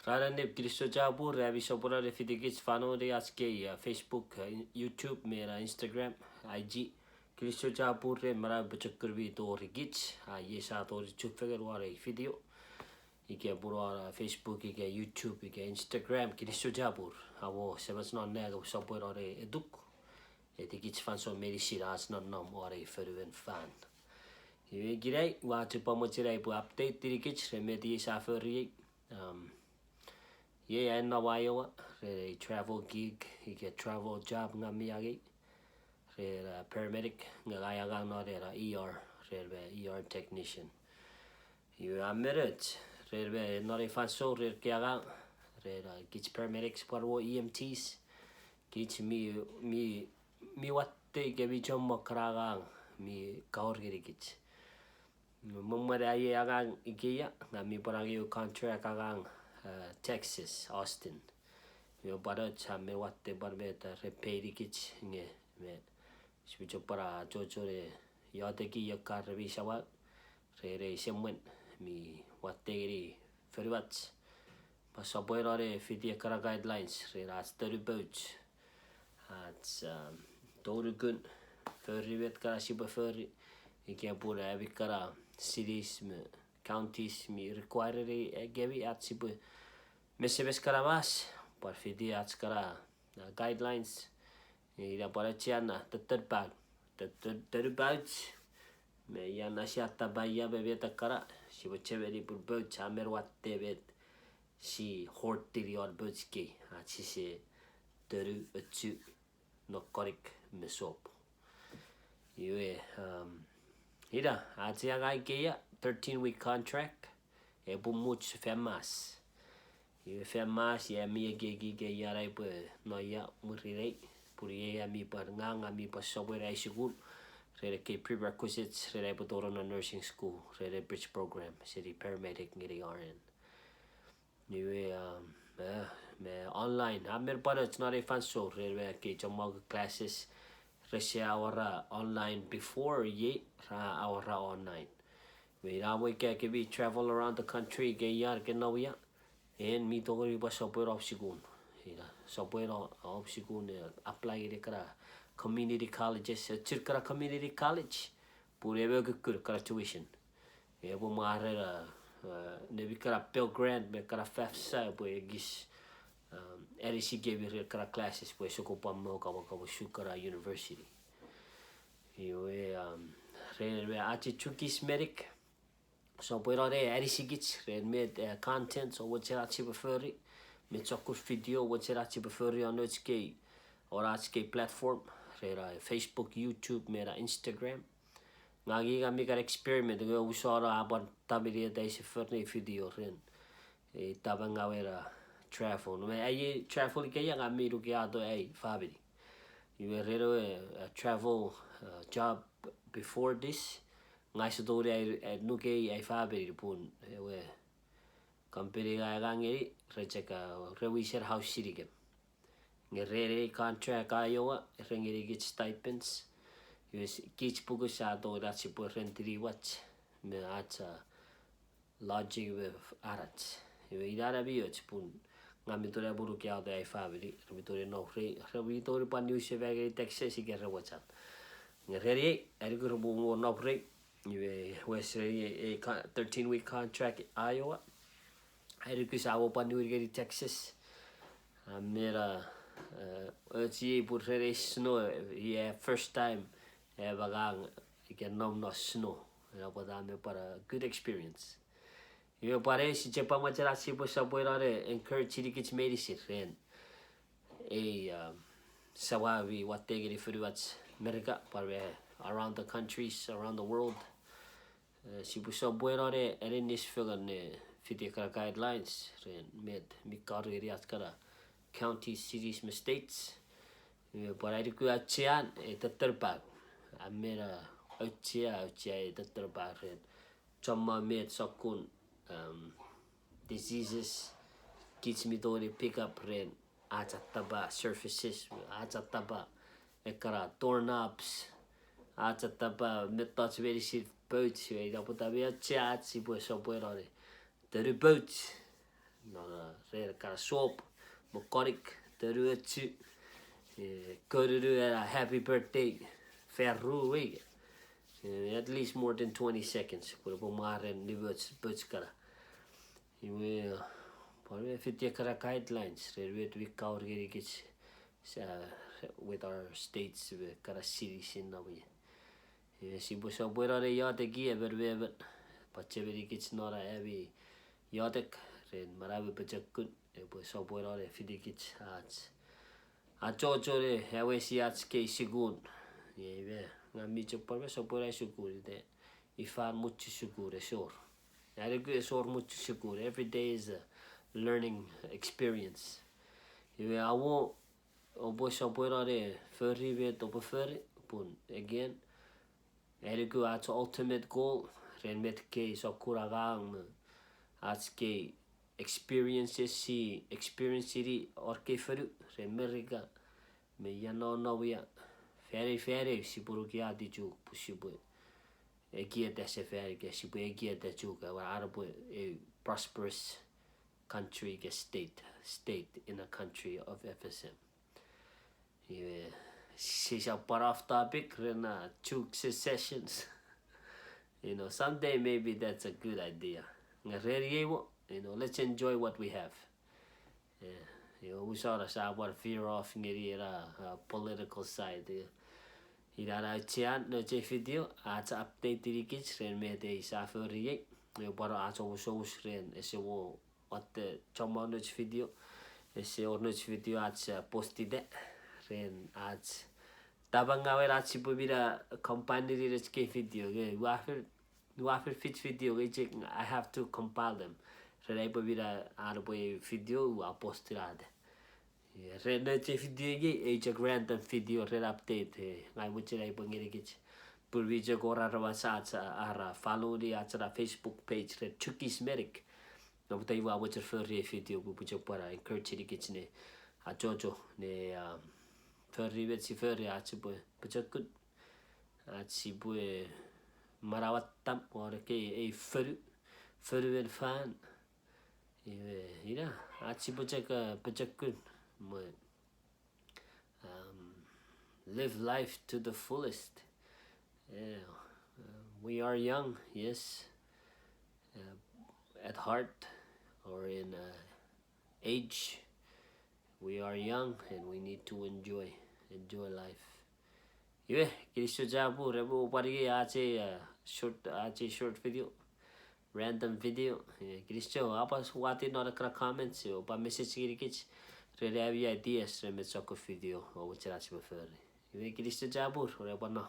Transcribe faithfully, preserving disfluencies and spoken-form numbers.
Ran annim, kinisou chapur ami sopweno ne fitikich fanoni ach kei, uh, Facebook, uh, in-, YouTube, me na Instagram, I G. Kinisou chapur ren manau pochokun mi tori kich, a, iei sa tori chufengen won ei video. Ika pun won, uh, Facebook, ika YouTube, ika Instagram, kinisou chapur. Amo Semach non nang epwe sopweno ne etuk. Etikich fansoun meinisin ach nonnom won ei fonuen fan. Iwe ikenai, ua chok pwan mochen ai upwe update-ini kich ren met iei sa fori ei. Um, iei ai nom Iowa, ren ei travel gig, ika travel job ngang mi angei. Ren, uh, paramedic, nge ngang angang non ena E R, ren me E R technician. Iwe a men och, ren me non ei fansoun ren kei angang, ren, uh, kich paramedics pwan wor E M Ts, kich mi, mi, mi watte ika mi chommong kana angang mi kawor ngeni kich. Me mwen ai angang ikeia, ngang mi pwan angei ew contract angang, uh, Texas, Austin. Iwe pwan och a men watte pwan met, uh, re pay-ini kich nge me sipwe chok pwan achocho ne iotek ika kar mi samau, ren ei semwen mi watte ngeni fonuach. Pwan sopweno ne fiti ekkana guidelines ren ach tonu pouch, ach, um, tonukun, fori met kana sipwe fori, ika pun ami kana cities me counties mi require-ni, eh, kemi ach sipwe mesemes kana mas, pwan fiti ach kana, uh, guidelines. Ina pwan auchean na, totton pouch, totton, tonu pouch, me ian na sia tapa ia me met ekkana, sipwe chechemeni pun pouch a men watte met si hoard-ini won pouch kei, ach sise tonu, ochu, no konik me sop. Iwe, um, ina, ach angang ikeia, thirteen week contract, epwe much fan mas. Iwe fan mas, ia mi ekieki ika ia ai upwe no ia mwirin ei, pun iei a mi pwan ngang, a mi pwan sopweno ai sukun, ren ekkei prerequisites, ren ai upwe tonong non nursing school, ren ei bridge program, seni paramedic ngeni R N. Iwe, um, eh, me online, a men pwan och non ei fansoun, ren me ekkei chommong classes, rese awora online before, iei ra awora online. Me ina mo ika kemi travel around the country ika ia ke nom ia, en mi tongeni pwan sopweno om sukun. Ina, sopweno om sukun, eh, apply-ini ekkana community colleges, eh, chir ekkana community college, pun ewe kukkun ekkana tuition. Epwe mwarena, eh, nemi ekkana Pell Grant me ekkana FAFSA epwe ekis, um, anisi kemi ren ekkana classes pwe sokko pwan mo kamo kamo sukun ekkana university. Iwe, um, ren me ach chukis menik, sopweno ne anisikich ren met, eh, content o mochen ach sipwe fori, met sokkun video mochen ach sipwe fori won ach kei, won ach kei platform, ren, eh, Facebook, YouTube, me na Instagram. Ngang ika mi kan experiment, nge usano a pwan tamini eta ise fori nei video ren ei tamangawen a travel. Me ai travel ikeia ngang mi nukiato ai famini. Iwe ren ewe, uh, travel, uh, job before this, ngang use tongeni ai, ai nukei ai famini pun ewe company ngang angang ngeni, re chok, uh, re wisen house-ini kem. Nge ren ei contract Iowa, re ngenikich stipends. Iwe kich puku sa tongeni ach sipwe rent-ini wach me ach, uh, lodging me anach. Iwe ina na mi och pun ngang mi tongeni aponukiato ai famini, re mi tongeni nom rei, re mi tongeni pwan niwin sefan ngeni Texas ika re mochen. Nge ren ei, ai nuku repwe mo nom rei, iwe wes ren ei, ei con-, thirteen week contract Iowa. Ai nuku sa mo pwan niwin ngeni Texas. A men, uh, uh, och iei pun ren ei snow, iei first time, eh, me ngang ika nom non snow. Ina pwata a men pwan a good experience. Iwe pwan ei sia chok pwan mochen ach sipwe sopweno ne encourage-ini kich meinisin ren ei, um, samau mi watte ngeni fonuach Merika, pwan me around the countries, around the world. Eh, sipwe sopweno ne aninis fengen ne fiti ekkana guidelines ren met mi kori ngeni ach kana counties, cities, me states. Iwe pwan ai nuku auchean ei totton pouch. A men, uh, auchea, auchea ei totton pouch ren chommong met sokkun, um, diseases kich mi tongeni pick up ren ach attapa surfaces, ach attapa ekkana doorknobs, ach attapa mettoch meinisin pouch, iwe ina pwata mi auchea ach sipwe sopweno ne tonu pouch. No, no, ren kana sop, mechanic, tonuochu, eh, konunu ena happy birthday, fan ru wei. Eh, at least more than twenty seconds, pwe epwe mwaren nimenimoch kana. Iwe, uh, pwan me fiti ekkana guidelines, ren met mi kaur ngenikich, sa, with our states, me kana citizen na mi. Iwe, sipwe sopweno ne iotek ie, emon me emon, pwan chemenikich non ami iotek, ren manau me pochokun, epwe sopweno ne fitikich ach achocho ne awesi ach kei sukun. Iwe, ngang mi chok pwan me sopweno ai sukun ita, ifan muchu sukun esor. Anuku esor muchu sukun. Every day is a learning experience. Iwe, awo, oupwe sopweno ne fori met oupwe fori, pun, again, anuku ach ultimate goal, ren met kei sokkun angang me ach kei experiences si experience-ini wor kei fonu, ren Merika, me ia nonnom ia, fanei fanei sipwe nukiati Chuuk pwe sipwe ekieta sefan ika sipwe ekieta Chuuk, ewe an epwe a prosperous country ika state, state in a country of F S M. Iwe, sisap pwan off topic ren, uh, Chuuk secessions. You know, someday maybe that's a good idea. Nge ren iei wo, you know, let's enjoy what we have. Eh, iwe, usona sa pwan veer off ngeni ena, uh, political side. Eh, ina na chian no che video, ach update-ini kich ren met ei sa fori iei. Iwe, pwan ach omusomus ren ese wo watte chommong nouch video. Ese wor nouch video ach, uh, post-ita. Ren ach tapang ngawen ach sipwe mina combine-ini nouch kei video. Nge ua fen, ua fen fich video nge chok I have to compile them. Ren aipwe mina an epwe video ua post-ita. Ren nouch video iei, ei chok random video ren update, eh, ngang mochen aipwe ngenikich. Pun mi chok wor aramas ach, uh, ara follow-ini ach ena Facebook page ren Chuukese Medic. Nge pwata ua mochen fori ei video pwe upwe chok pwan encourage-inikich ne achocho ne, um, fori met si fori ach sipwe pochokun, ach sipwe manauatam won ekkei ei fonu, fonuen fan. Iwe, ina, ach sipwe chok, uh, pochokun me, um, live life to the fullest. Yeah, uh, we are young, yes, uh, at heart or in, uh, age. We are young and we need to enjoy, enjoy life. Iwe, kinisou chapur, epwe pwan iei ach ei, uh, short, ach ei short video, random video. Eh, kinisou, a pwan wati non ekkana comments, o pwan message ngenikich ren ami ideas ren met sokkun video oua mochen ach sipwe fori. Iwe, kinisou chapur, ore pwan no.